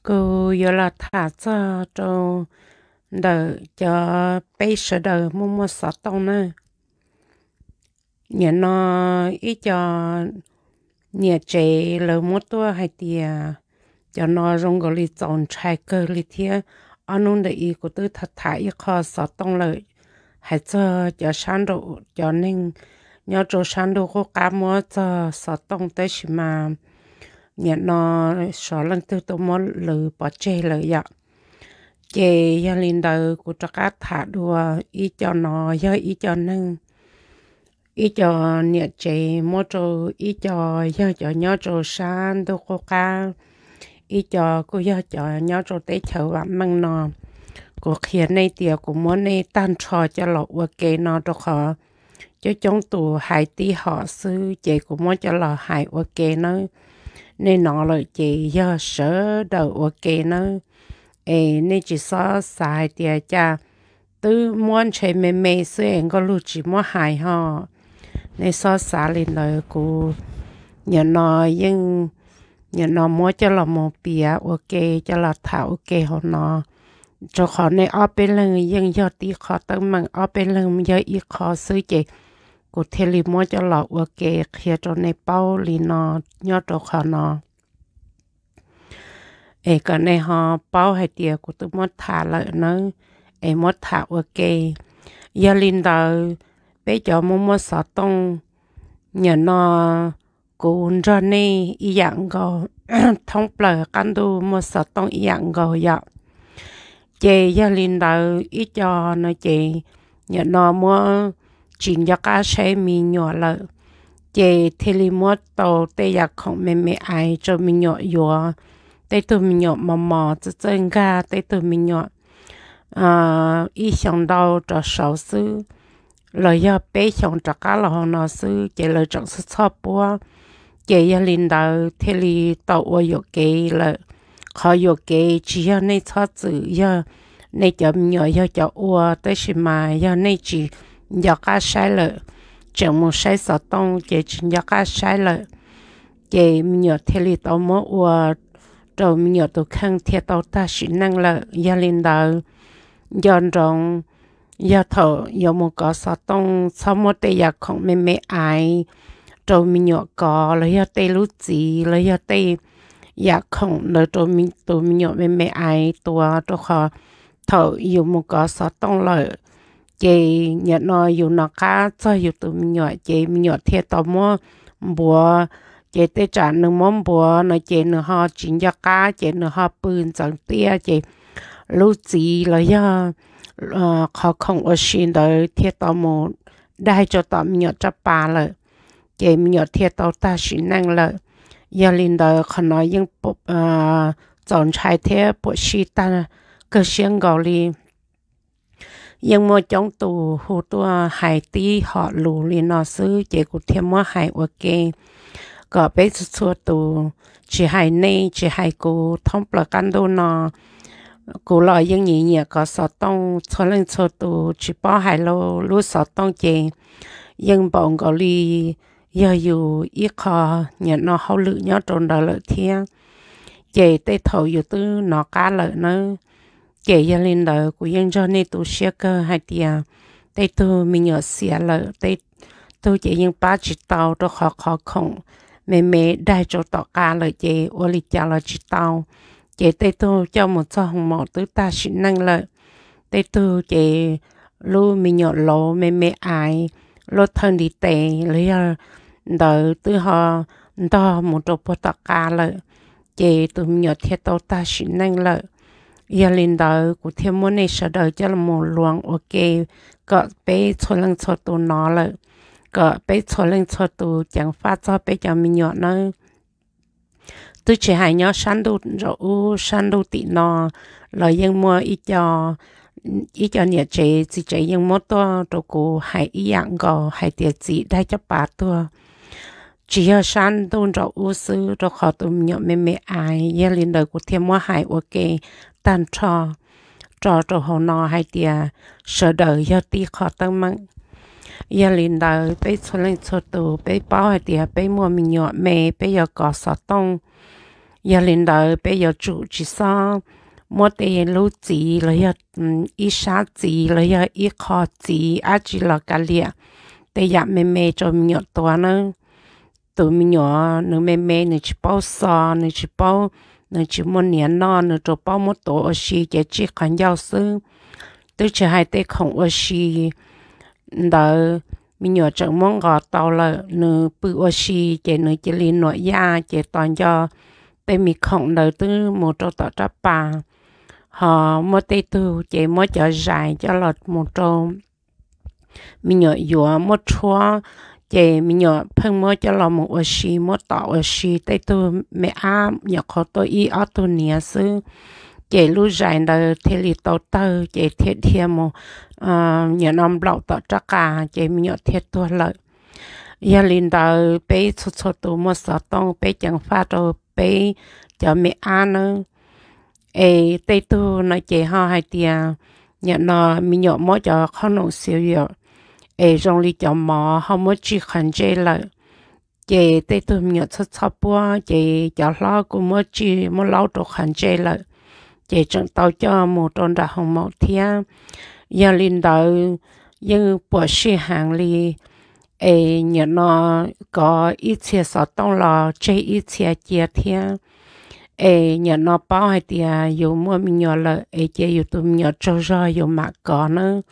Kuv yuav los tham txog rau ntawm cov peb sawv daws muaj muaj xov tooj na. Nim no ib co niam tsev lawv muab tuaj hais tias cov no zoo nkaus li txaus ntshai kawg li thiab. Ob hnub ntawm i kuv twb tham tham ib qho xov tooj lawm, hais txog cov sab nraum cov neeg nyob rau sab ntuj qub qab muab txog xov tooj, tab sis mas nim no xyov leej twg tuaj muab lwv pov tseg lawm yom. Ces yog li ntawd kuv rov qab tham dua, ib co no yog ib co neeg, ib co niam tsev muab rau ib co yog cov nyob rau sab ntuj qub qab, ib co kuj yog cov nyob rau teb chaws vam meej no. Kuv qhia nej tias kuv muab nej tag nrho coj los ua ke no rau qhov coob coob tus hais tib hom xwb ces kuv muab coj los hais ua ke nawb. Nej hnov lawm ces yog sawv daws ua ke nawb. Es nej tsis txhob xav hais tias cas twb muab ntshe me me xwb es Nkauj Lug tsis muab hais ho. Nej txhob xav li ntawd, kuv nim no yeej, nim no muab coj los mus piav ua ke, coj los tham ua ke hauv no, rau qhov nej ob peb leeg yeej yog tib qho teeb meem, ob peb leeg yog ib qho xwb ces kuv thiaj li muab coj los ua ke qhia rau nej paub li no nyob rau qhov no. Es kom nej ho paub hais tias kuv twb muab tham lawm nawb, es muab tham ua ke. Yog li ntawd, peb cov muaj muaj xov tooj, nim no kuv nrog nej ib yam nkaus, thoob plaws qab ntuj muaj xov tooj ib yam nkaus yom. Ces yog li ntawd ib co no ces nim no muab tsis nco qab saib me nyuam lawm, ces thiaj li muab tau tej yam khoom me me aiv rau me nyuam yuav. Tej tug me nyuam mos mos txawj txawj nkag, tej tug me nyuam ib xyoos ntau rov saud xwb, los yog peb xyoos rov qab los hauv no xwb ces lawv tseem txhob txhob puab. Ces yog li ntawd thiaj li tau ua yuam kev lawm. Qhov yuam kev tsis yog nej txhob txwm, yog nej cov me nyuam yog cov ua, tab sis mas yog nej tsis nco qab saib lawm, tseem mus saib xov tooj ces tsis nco qab saib lawm, ces me nyuam thiaj li tau muab ua rau me nyuam tus kheej thiaj tau tag sim neej lawm. Yog li ntawd, nco ntsoov, yog thaum yuav mus kov xov tooj txhob muab tej yam khoom me me aiv rau me nyuam kov, los yog tej lub txiv, los yog tej yam khoom ntawd rau tus me nyuam me me aiv tuav, rau qhov thaum yus mus kov xov tooj lawm, ces nim no yus nov qab txog yus tus me nyuam ces me nyuam thiaj tau muab npuav. Ces tej tsam nws muab npuav no ces nws ho tsis nco qab ces nws ho pw ntxeev tiaj ces lub txiv los yog qhov khoom ua si ntawd thiaj tau mus daig rau tom me nyuam raj pas lawm, ces me nyuam thiaj tau tag sim neej lawm. Yog li ntawd qhov no yeej txaus ntshai thiab puam sij tag kawg siab nkaus li. Yeej muaj coob tus hu tuaj hais tib hom lus li no xwb ces kuv thiaj muab hais ua ke kom peb txhua txhua tus, tsis hais nej tsis hais kuv, thoob plaws qab ntuj no kuv los yeej nyiam nyiam kov xov tooj. Txhua leej txhua tus tsis paub hais lus, lub xov tooj ces yeej npaum nkaus li yog yus ib qho nim no hauj lwm nyob rau ntawd lawm thiab. Ces tej thaum yus twb nov qab lawm nawb. Ces yog li ntawd kuv yeej nrog nej tu siab kawg hais tias tej tug me nyuam xiam lawm, tej tug ces yeej pab tsis tau rau qhov qhov khoom me me daig rau tom qab lawm ces ua li cas los tsis tau. Ces tej tug coj mus txog hoo maum twb tag sim neej lawm. Tej tug ces lub me nyuam lauv me me aiv, lub thawj ntiv tes los yog ntawd twb ho ntog mus rau puag tom qab lawm, ces tus me nyuam thiaj tau tag sim neej lawm. Yog li ntawd kuv thiaj muab nej sawv daws coj los luas ua ke kom peb txhua leej txhua tus nov lawm, kom peb txhua leej txhua tus ceev faj txog peb cov me nyuam nawb. Twb tsis hais nyob sab ntuj nraum ub sab ntuj tim no los yeej muaj ib co, ib co niam tsev txiv tsev yeej muab tuaj rau kuv hais ib yam nkaus hais tias txiv daig caj pas tuag. Tsis yog sab ntuj nraum ub xwb, rau qhov tus me nyuam me me aiv, yog li ntawd kuv thiaj muab hais ua ke tag nrho tso rau hauv no hais tias sawv daws yog tib qho teeb meem. Yog li ntawd peb txhua leej txhua tus peb paub hais tias peb muaj me nyuam me, peb yuav kov xov tooj, Yog li ntawd peb yuav tsum tsis txhob muab tej lub txiv los yog ib sab txiv los yog ib qho txiv dab tsi los kav liam. Tej yam me me rau me nyuam tuav na. Tus me nyuam nws me me nws tsis paub xo, nws tsis paub, nws tsis muaj niam noj, nws rau paub muab tuav ua si ces tsij qhov ncauj xwb. Twb tsis hais tej khoom ua si ntawd, me nyuam tseem muab nqos tau lawm, nws pw ua si ces nws cia li nuam yaj ces tos nco tej me khoom ntawd twb mus rau tom rab pas. Ho muaj tej tug ces muab cov zais coj los mus rau me nyuam yuav, muab rhuab ces me nyuam pheej muab coj los mus ua si, muab tom ua si. Tej tug me ab nyuam qhuav tuaj ib ob tug niam xwb, ces lub zais ntawd thiaj li tau tawg ces thiaj dhia mus, nyuam no nplaum tom rab qas ces me nyuam thiaj tuag lawm. Yog li ntawd peb txhua txhua tus muaj xov tooj peb ceev faj rau peb cov me ab nawb. Es tej tug no ces ho hais tias nyuam no me nyuam muab cov qhob noom xi yam es zoo li cov mov ho muab tsij qhov ntsej lawm. Ces tej tug me nyuam txhob txhob puab ces cov hlob kuj muab tsij muab laub rau qhov ntsej lawm, ces tseem tau coj mus rau nram hoo maum thiab. Yog li ntawd yeej puas sij heev li, es nyuam no kov ib txhia xov tooj los tseg ib txhia cia thiab. Es nyuam no paub hais tias yus muaj me nyuam lawm es cia yus tus me nyuam tsaug zog yus mam kov nawb.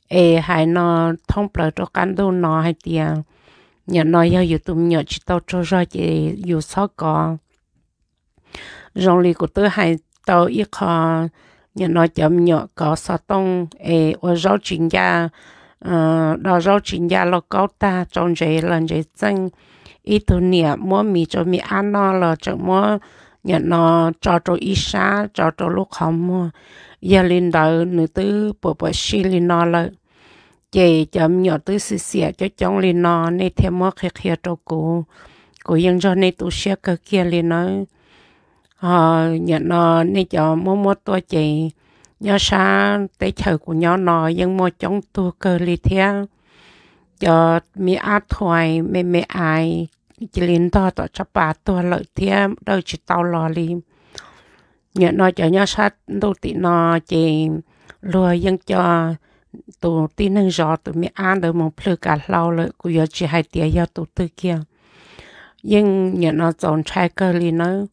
Es hais no thoob plaws rau qab ntuj no hais tias nyuam no yog yus tus me nyuam tsis tau tsaug zog ces yus txhob kov. Zoo li kuv twb hais tau ib qho, nyuam no cov me nyuam kov xov tooj es ua zaub tsis ncaj, do zaub tsis ncaj lauj kaub tag, tsau ntsev los ntsev txeej. Ib tug niam muab mis rau me ab noj los tseem muab nyuam no tso rau ib sab, tso rau lub qhov muag. Yog li ntawd nws twb puas puas sij li no lawm, ces cov me nyuam twb xim xiam coob coob li no nej thiaj muab qhia qhia rau kuv. Kuv yeej nrog nej tu siab kawg kiag li nawb. Ho nyuam no nej cov muab muab tuaj ces nyob sab teb chaws kuv nyob no yeej muaj coob tug kawg li thiab. Cov me ab thuais me me ais cia li ntog tom tsab pas tuag lawm thiab dawj tsis tau los li. Nyuam no cov nyob sab ntuj tim no ces luag yeej coj tus tib neeg zov tus me ab ntawd mus plhws kav hlau lawm, kuv yuav tsis hais tias yog tus twg kiag. Yeej nyuam no txaus ntshai kawg li nawb.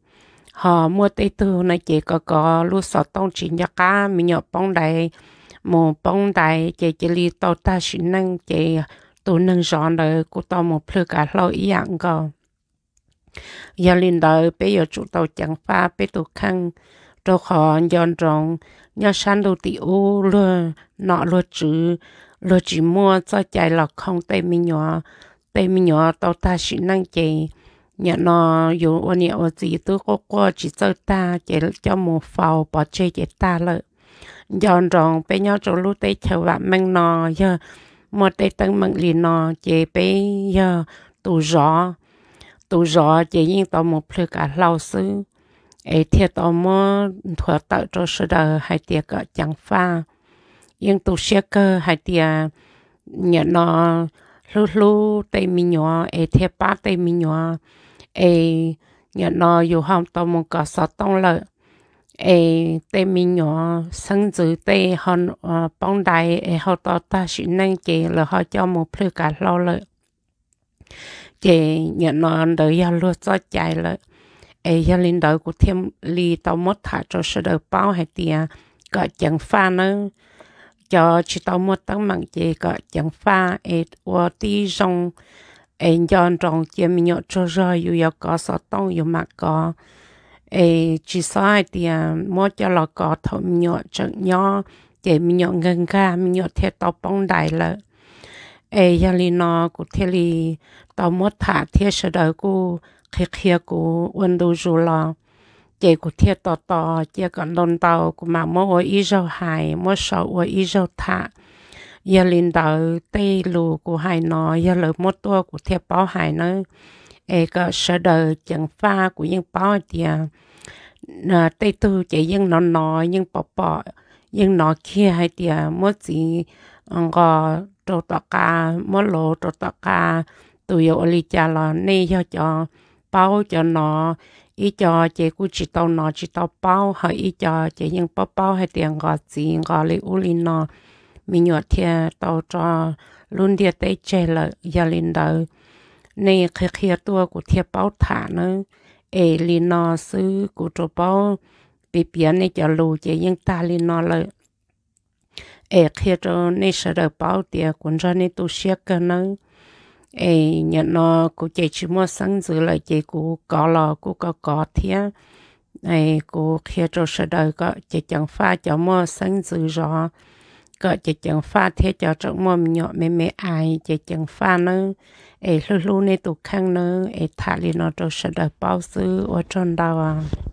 Ho muaj tej tug no ces kov kov lub xov tooj tsis nco qab, me nyuam poob ntaiv, mus poob ntaiv ces cia li tau tag sim neej ces tus neeg zov ntawd kuj tau mus plhws kav hlau ib yam nkaus. Yog li ntawd peb yuav tsum tau ceev faj peb tus kheej, rau qhov nco ntsoov nyob sab ntuj tim ub luag nom luag tswv, luag tsis muaj txoj cai los khoom tej me nyuam. Tej me nyuam tau tag sim neej ces nyuam no yus ua niam ua txiv twb quaj quaj tsis txawj tag ces coj mus faus pov tseg ces tag lawm. Nco ntsoov peb nyob rau lub teb chaws vam meej no, yog muaj tej teeb meem li no ces peb yog tus zov, tus zov ces yeej tau mus plhws kav hlau xwb, es thiaj tau muab nthuav tawm rau sawv daws hais tias kom ceev faj. Yeej tu siab kawg hais tias nyuam no hlub hlub tej me nyuam es thiaj pab tej me nyuam, es nyuam no yus ho tau mus kov xov tooj lawm, es tej me nyuam xeeb ntxwv tej ho poob ntaiv es ho tau tag sim neej ces lawv ho coj mus plhws kav hlau lawm. Ces nyuam no ntawd yog luag txoj cai lawm. Es yog li ntawd kuv thiaj li tau muab tham rau sawv daws paub hais tias kom ceev faj nawb. Cov tsis tau muaj teeb meem ces kom ceev faj es ua tib zoo, es nco ntsoov cia me nyuam tsaug zog, yus yuav kov xov tooj yus mam kov. Es tsis txhob hais tias muab coj los kov thaum me nyuam tseem nyob ces me nyuam nkag nkag me nyuam thiaj tau poob ntaiv lawm. Es yog li no kuv thiaj li tau muab tham thiab sawv daws kuj qhia qhia kuv ua ntu zus los, ces kuv thiaj tos tos cia kom ntau ntau kuv mam muab ua ib zaug hais, muab sau ua ib zaug tham. Yog li ntawd tej lus kuv hais no yog lawv muab tuaj kuv thiaj paub hais nawb. Es kom sawv daws ceev faj, kuv yeej paub hais tias tej tug ces yeej hnov hnov, yeej pom pom, yeej hnov kiag hais tias muab txiv nqos rau tom qab, muab laus rau tom qab, tus yuav ua li cas los nej yog cov paub cov hnov, Ib co ces kuj tsis tau hnov tsis tau paub, ho ib co ces yeej paub paub hais tias nqos txiv nqos li ub li no, me nyuam thiaj tau tso lub ntiaj teb tseg lawm. Yog li ntawd, nej qhia qhia tuaj kuv thiaj paub tham nawb. Es li no xwb, kuv rau paub piav piav nej cov lus ces yeej tag li no lawm. Es qhia rau nej sawv daws paub tias kuv nrog nej tu siab kawg nawb. Es nim no kuv ces tsis muaj xeeb ntxwv lawm ces kuv kov los kuj kov kov thiab. Es kuv qhia rau sawv daws kom ceev ceev faj cov muaj xeeb ntxwv zov, kom ceev ceev faj thiab cov tseem muaj me nyuam me me ais ces ceev faj nawb. Es hlub hlub nej tus kheej nawb, es tham li no rau sawv daws paub xwb, ua tsaug ntau.